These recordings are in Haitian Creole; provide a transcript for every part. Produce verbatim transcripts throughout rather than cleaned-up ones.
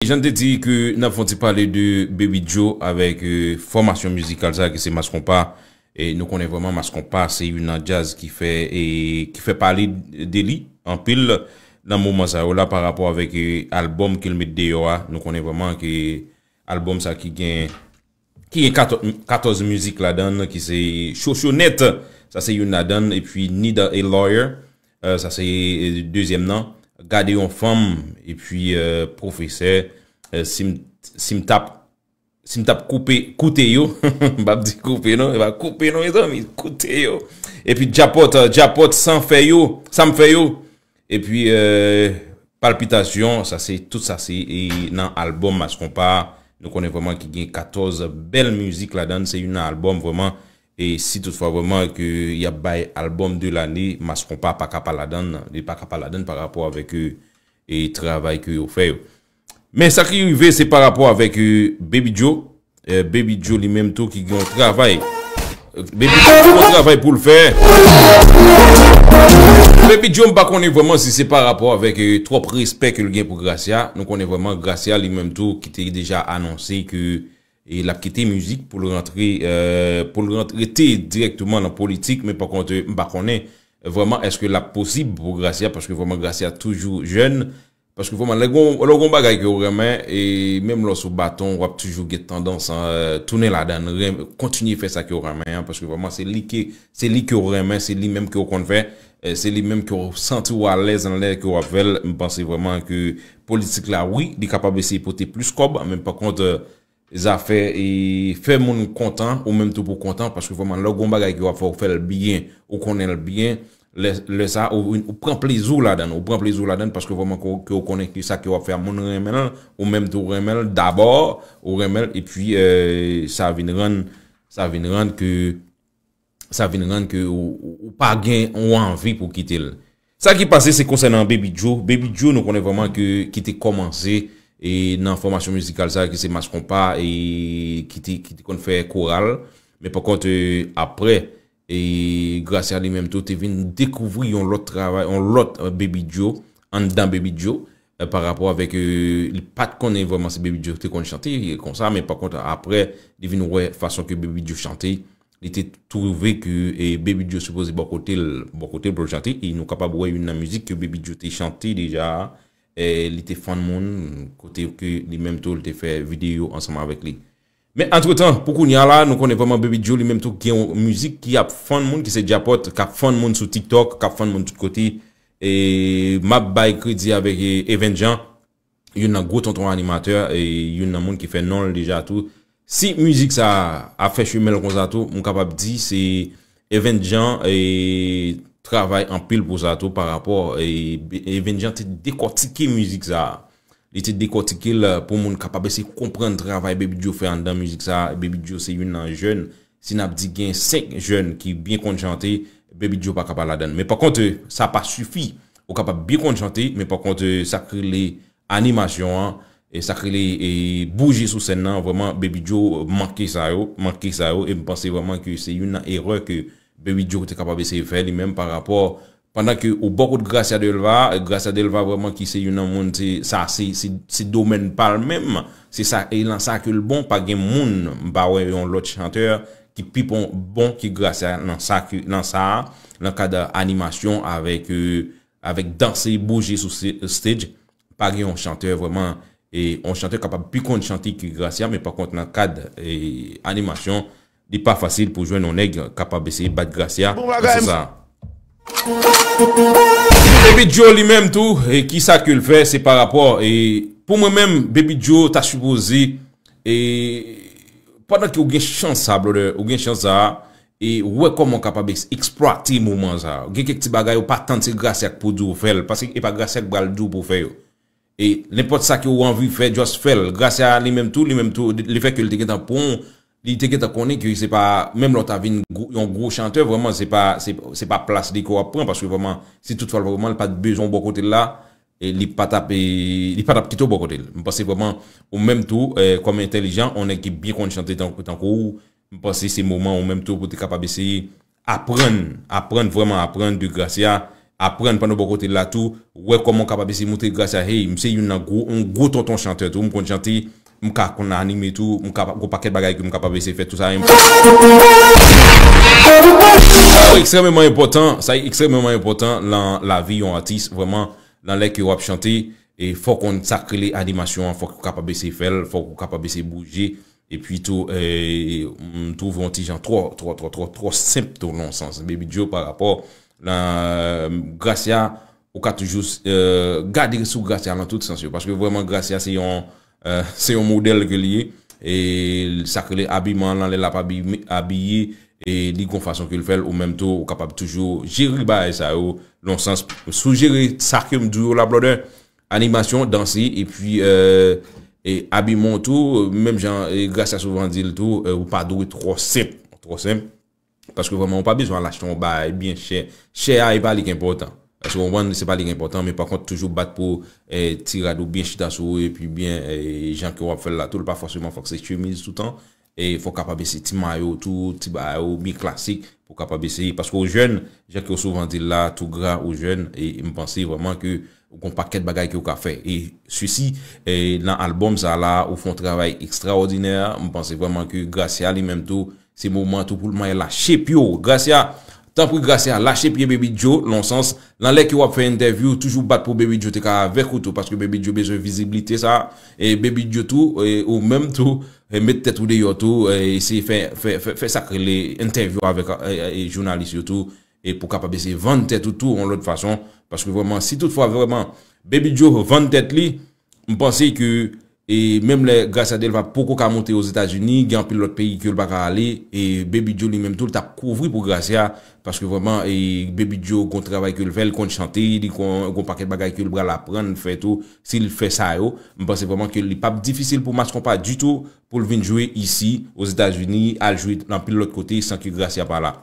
Jan te di ke n ap fè yon ti pale de Baby Joe avèk, euh, fòmasyon mizikal sa ki se Mass Konpa. E nou konnen vrèman Mass Konpa se youn nan djaz ki fè, e, ki fè pale de li anpil nan moman sa yo la pa rapò avèk, e, albòm ke l met deyò a. Nou konnen vrèman ke albòm sa ki gen, ki gen katòz, katòz mizik ladan l, ki se Chochonèt, sa se youn ladan l, epi Need a Lawyer, euh, sa se, euh, dezyèm nan, Gade yon fanm, epi, euh, Pwofesè, euh, si m, si m t ap, si m t ap koupe, koute yo, m p ap di koupe non, e pa koupe non, mezanmi, koute yo. Epi Djapòt, euh, Djapòt, Sa m fè yo, Sa m fè yo. Epi, euh, Palpitasyon, sa se, tout sa se, e, nan albòm Mass Konpa. Nou konnen vrèman ki gen katòz bèl mizik ladan l. Se youn nan albòm vrèman. E si toutfwa vrèman ke y ap bay albòm de lane, Mass Konpa pa ka pa ladan l. Li pa ka pa ladan l pa rapò avèk, e, e travay ke yo fè yo. Men sa ki rive, se pa rapò avèk, e, Baby Joe. Eh, Baby Joe li menm tou ki gen yon travay. Baby Joe ki gen yon travay pou l fè. Baby Joe, m pa konnen vrèman si se pa rapò avèk, eh, twòp respè ke l gen pou Gracia. Nou konnen vrèman Gracia li menm tou ki te deja anonse ke, eh, l ap kite mizik pou l rantre, eh, pou l rantre dirèkteman nan politik, men pa kont, eh, m pa konnen vrèman èske l ap posib pou Gracia, paske vrèman Gracia toujou jèn. Paske vrèman, lè gon, lè gon bagay ke w renmen, e menm lè w sou baton, w ap toujou gen tandans, eh, tounen ladan l, ren-, kontinye fè sa ke w renmen an, paske vrèman, se li ke, se li ke w renmen, se li menm ke w konn fè, eh, se li menm ke w santi w alèz nan lè ke w ap fè l. M panse vrèman ke politik la, wi, li kapab eseye pote plis kòb, men pa kont, eh, zafè, e, fè moun kontan, ou menm tou pou kontan, paske vrèman, lè w gon bagay ke w ap fè, ou fè l byen, ou konnen l byen, lè, lè sa, ou, ou pran plezi w ladan l, ou pran plezi w ladan l, paske vrèman, ke, ke w konnen ke sa ke w ap fè a, moun renmen l, ou menm tou renmen l, dabò, ou renmen l, epi, eh, sa vin rann, sa vin rann ke, sa vin rann ke ou, ou, ou pa gen yon anvi pou kite l. Sa ki pase, se konsènan Baby Joe. Baby Joe, nou konnen vrèman ke, ki te kòmanse, e, nan fòmasyon mizikal sa, ki se Mass Konpa, e, ki te, ki te konn fè koral. Men pa kont, eh, apre, e, Gracia li menm tou te vin dekouvri yon lòt travay, yon lòt, eh, Baby Joe, anndan Baby Joe, eh, pa rapò avèk, eh, li pa t konnen vrèman si Baby Joe te konn chante, eh, konsa, men pa kont, apre, li vin wè fason ke Baby Joe chante, li te twouve ke, eh, Baby Joe sipoze bò kote l, bò kote l pou l chante, e nou kapab wè youn nan mizik ke Baby Joe te chante deja, eh, li te fann moun, kote ke li menm tou, li te fè videyo ansanm avèk li. Men antretan, pou kounye a la, nou konnen vrèman Baby Joe li menm tou gen yon mizik ki ap fann moun, ki se Djapòt, k ap fann moun sou TikTok, k ap fann moun tout kote. E m ap bay kredi avèk, e, Even Jean, youn nan gwo tonton animatè, e youn nan moun ki fè non l deja tou. Si mizik sa a ap fè chimen l konsa tou, m kapab di se Even Jean, e, travay anpil pou sa tou pa rapò, e, Even Jean te dekòtike mizik sa a. Li te dekòtike l pou moun kapab eseye konprann travay Baby Joe fè anndan mizik sa a. Baby Joe se youn nan jèn, si n ap di gen senk jèn ki byen konn chante, Baby Joe pa ka pa ladan l. Men pa kont, sa pa sifi. Ou kapab byen konn chante, men pa kont, sa k rele animasyon an, e sa k rele, e, bouje sou sèn nan, vrèman, Baby Joe manke sa yo, manke sa yo, e m panse vrèman ke se youn nan erè ke Baby Joe te kapab eseye fè li menm pa rapò pandan ke ou bò kot Gracia Delva, Gracia Delva vrèman ki se youn nan moun, se, sa se, se, se domèn pa l menm, se sa, e nan sa ke l bon, pa gen moun, m pa wè yon lòt chantè ki pi bon, bon ke Gracia nan sa ke, nan sa a, nan kad animasyon avèk, e, avèk danse, bouje sou se-, stage, pa gen yon chantè vrèman, e yon chantè kapab pi konn chante ke Gracia, men pa kont nan kad, e, animasyon, li pa fasil pou jwenn yon nèg kapab eseye bat Gracia nan sans sa. Baby Joe li menm tou, e kisa ke l fè, se pa rapò, e pou mwen menm, Baby Joe ta sipoze, e pandan ke ou gen chans sa, brother, ou gen chans sa, e wè kòman w kapab eks-, eksplwate moman sa. Gen kèk ti bagay ou pa tann se Gracia k pou di w fè l, paske e pa Gracia k pral di w pou w fè yo. E nenpòt sa ke ou anvi fè, just fè l. Gracia li menm tou, li menm tou, lefètke li te gentan pran w, li te gentan konnen ke se pa, menm lè w ta vin gwo, yon gwo chantè, vrèman, se pa, se, se pa plas li ke w ap pran, paske vrèman, si toutfwa vrèman li pa t bezwen w bò kote l la, e li pa t ap, e, li pa t ap kite w bò kote l. M panse vrèman, ou menm tou, e, kòm entèlijan, yon nèg ki byen konn chante tankou, tankou w, m panse se moman ou menm tou pou te kapab eseye aprann, aprann, vrèman aprann de Gracia, aprann pandan bò kote l la tou, wè kòman w kapab eseye montre Gracia, hey, m se youn nan gwo, yon gwo tonton chantè tou, m konn chante, m ka konn anime tou, m kapab, gon pakèt bagay ke m kapab eseye fè tou sa. Sa ekstrèmeman enpòtan, sa ekstrèmeman enpòtan nan lavi yon atis, vrèman, nan lè ke w ap chante, e fò w konn sa k rele animasyon an, fò w kapab eseye fè l, fò w kapab eseye bouje, epi tou, e, m twouve yon ti jan twò, twò, twò, twò, twò senp tou nan yon sans. Baby Joe pa rapò nan Gracia, ou ka toujou, e, gade sou Gracia nan tout sans yo, paske vrèman Gracia se yon, e, se yon modèl ke li ye, e sa k rele abiman, nan lè l ap abi-, abiye, e li gon fason ke l fè l, ou menm tou, ou kapab toujou jere bagay sa yo, nan sans, si w jere sa ke m di w yo la, brother, animasyon, danse, epi, e, e abiman w tou, menm jan, e, Gracia souvan di l tou, e, ou pa dwe twò senp, twò senp, paske vrèman, ou pa bezwen al achte yon bagay byen chè. Chè a, e pa li ki enpòtan. Èske w konprann? Se pa li ki enpòtan, men pa kont, toujou bat pou, e, ti rad ou byen chita sou ou, epi byen, e, jan ke w ap fè l la tou, l pa fòseman fòk se chemiz toutan. E fò w kapab eseye ti mayo tou, ti bagay ou byen klasik, pou w kapab eseye, paske w jèn, jan ke w souvan di l la, tou gra ou jèn, e m panse vrèman ke w gon pakèt bagay ke w ka fè. E sesi, e nan albòm sa la, ou fè yon travay ekstraòdinè, m panse vrèman ke Gracia li menm tou, se moman tou pou l mare lache pye w. Gracia, tanpri Gracia, lache pye Baby Joe, nan yon sans, nan lè ke w ap fè entèvyou, toujou bat pou Baby Joe te ka avèk ou tou, paske Baby Joe bezwen viziblite sa, e Baby Joe tou, e ou menm tou, e met tèt ou deyò tou, e eseye fè, fè, fè, fè sa k rele entèvyou avèk, e, e, e jounalis yo tou, e pou kapab eseye vann tèt ou tou yon lòt fason, paske vrèman, si toutfwa vrèman Baby Joe vann tèt li, m panse ke, e menm lè Gracia Delva poko ka monte Ozetazini, gen anpil lòt peyi ke l pa ka ale, e Baby Joe li menm tou, l t ap kouvri pou Gracia, paske vrèman, e Baby Joe gon travay ke l fè, l konn chante, li gon, gon pakèt bagay ke l pral aprann fè tou, si l fè sa yo, m panse vrèman ke li p ap difisil pou Mass Konpa ditou, pou l vin jwe isi, Ozetazini, al jwe nan anpil lòt kote, san ke Gracia pa la.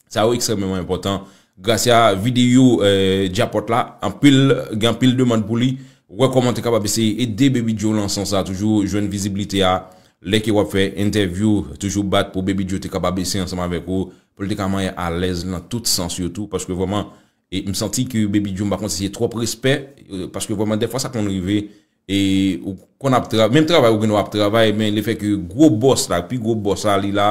Sa yo ekstrèmeman enpòtan. Gras a videyo, eh, Djapòt la, anpil, gen anpil demann pou li. Wè kòman te kapab eseye ede Baby Joe nan sans sa toujou, jwenn viziblite a. Lè ke w ap fè entèvyou, toujou bat pou Baby Joe te kapab eseye ansanm avèk ou, pou l te ka manyen alèz nan tout sans yo tou, paske vrèman, e m santi ke Baby Joe, m pa konn si se twòp respè, eh, paske vrèman, dèfwa sa konn rive, e ou konn ap tra-, menm travay ou gen dwa ap travay, men lefètke gwo bòs la, pi gwo bòs la, li la,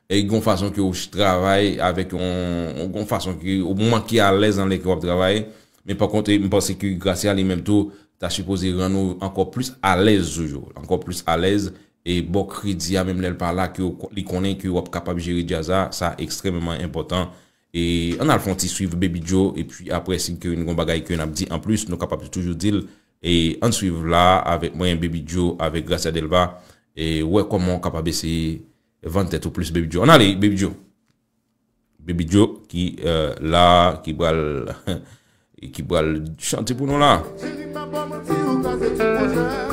e gon fason ke ou ch-, travay avèk yon, gon fason ke ou manke alèz nan lè ke w ap travay. Men pa kont, e m panse ke Gracia li menm tou, ta sipoze rann ou ankò plis alèz toujou, ankò plis alèz, e ba w kredi a, menm lè l pa la, ke w ko-, li konnen ke w ap kapab jere djaz la, sa ekstrèmeman enpòtan. E ann al fè yon ti swiv Baby Joe, epi apre, si ke n gon bagay ke n ap di anplis, nou kapab toujou di l. E ann swiv la avèk mwen, Baby Joe, avèk Gracia Delva. E wè kòman w kapab eseye vann tèt ou plis, Baby Joe. Ann ale, Baby Joe. Baby Joe ki, eh, la, ki pral, ki pral chante pou nou la. Cheri, pa ba w manti, ou kraze tout pwojè.